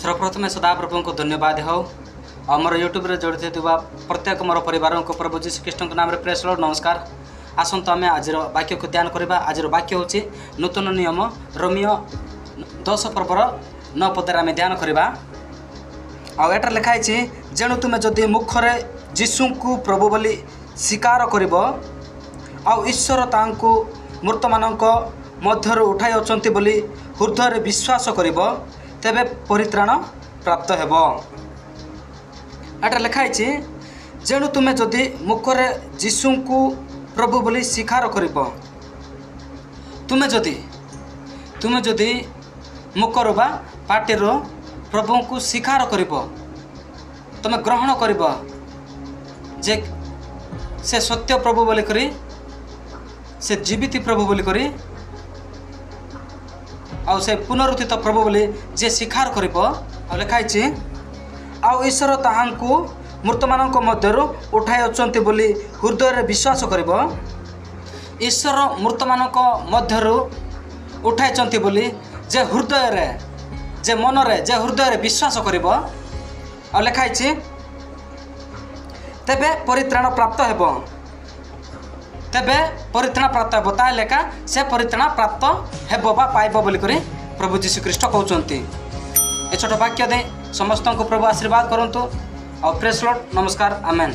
ସର୍ବପ୍ରଥମେ ସଦାପ୍ରଭୁଙ୍କୁ ଧନ୍ୟବାଦ ହେଉ। ଆଉ ମୋର ୟୁଟ୍ୟୁବରେ ଜଡ଼ିତ ଥିବା ପ୍ରତ୍ୟେକ ମୋର ପରିବାରଙ୍କୁ ପ୍ରଭୁ ଯୀଶୁ ଖ୍ରୀଷ୍ଟଙ୍କ ନାମରେ ପ୍ରେସ୍ ଲର୍ଡ଼, ନମସ୍କାର। ଆସନ୍ତୁ, ଆମେ ଆଜିର ବାକ୍ୟକୁ ଧ୍ୟାନ କରିବା। ଆଜିର ବାକ୍ୟ ହେଉଛି ନୂତନ ନିୟମ ରୋମୀୟ 10 ପର୍ବର 9 ପଦରେ ଆମେ ଧ୍ୟାନ କରିବା। ଆଉ ଏଠାରେ ଲେଖା ହେଇଛି, ଯେଣୁ ତୁମେ ଯଦି ମୁଖରେ ଯୀଶୁଙ୍କୁ ପ୍ରଭୁ ବୋଲି ସ୍ୱୀକାର କରିବ ଆଉ ଈଶ୍ୱର ତାହାଙ୍କୁ ମୃତମାନଙ୍କ ମଧ୍ୟରୁ ଉଠାଇ ଅଛନ୍ତି ବୋଲି ହୃଦୟରେ ବିଶ୍ୱାସ କରିବ, ତେବେ ପରିତ୍ରାଣ ପ୍ରାପ୍ତ ହେବ। ଏଟା ଲେଖା ହେଇଛି, ଯେଣୁ ତୁମେ ଯଦି ମୁଖରେ ଯୀଶୁଙ୍କୁ ପ୍ରଭୁ ବୋଲି ସ୍ୱୀକାର କରିବ। ତୁମେ ଯଦି ମୁଖରୁ ବା ପାଟିରୁ ପ୍ରଭୁଙ୍କୁ ସ୍ୱୀକାର କରିବ, ତୁମେ ଗ୍ରହଣ କରିବ ଯେ ସେ ସତ୍ୟ ପ୍ରଭୁ ବୋଲିକରି, ସେ ଜୀବିତ ପ୍ରଭୁ ବୋଲିକରି ଆଉ ସେ ପୁନରୁତ୍ଥିତ ପ୍ରଭୁ ବୋଲି ଯିଏ ସ୍ୱୀକାର କରିବ। ଆଉ ଲେଖା ହେଇଛି, ଆଉ ଈଶ୍ୱର ତାହାଙ୍କୁ ମୃତମାନଙ୍କ ମଧ୍ୟରୁ ଉଠାଇ ଅଛନ୍ତି ବୋଲି ହୃଦୟରେ ବିଶ୍ୱାସ କରିବ। ଈଶ୍ୱର ମୃତମାନଙ୍କ ମଧ୍ୟରୁ ଉଠାଇଛନ୍ତି ବୋଲି ଯେ ହୃଦୟରେ, ଯେ ମନରେ, ଯେ ହୃଦୟରେ ବିଶ୍ୱାସ କରିବ। ଆଉ ଲେଖା ହେଇଛି, ତେବେ ପରିତ୍ରାଣ ପ୍ରାପ୍ତ ହେବ। ତେବେ ପରିତ୍ରାଣ ପ୍ରାପ୍ତ ହେବ। ତାହେଲେ ଏକା ସେ ପରିତ୍ରାଣ ପ୍ରାପ୍ତ ହେବ ବା ପାଇବ ବୋଲିକରି ପ୍ରଭୁ ଯୀଶୁ ଖ୍ରୀଷ୍ଟ କହୁଛନ୍ତି। ଏ ଛୋଟ ବାକ୍ୟ ଦେଇ ସମସ୍ତଙ୍କୁ ପ୍ରଭୁ ଆଶୀର୍ବାଦ କରନ୍ତୁ। ଆଉ ପ୍ରେସ୍ ଲର୍ଡ଼, ନମସ୍କାର, ଆମେନ୍।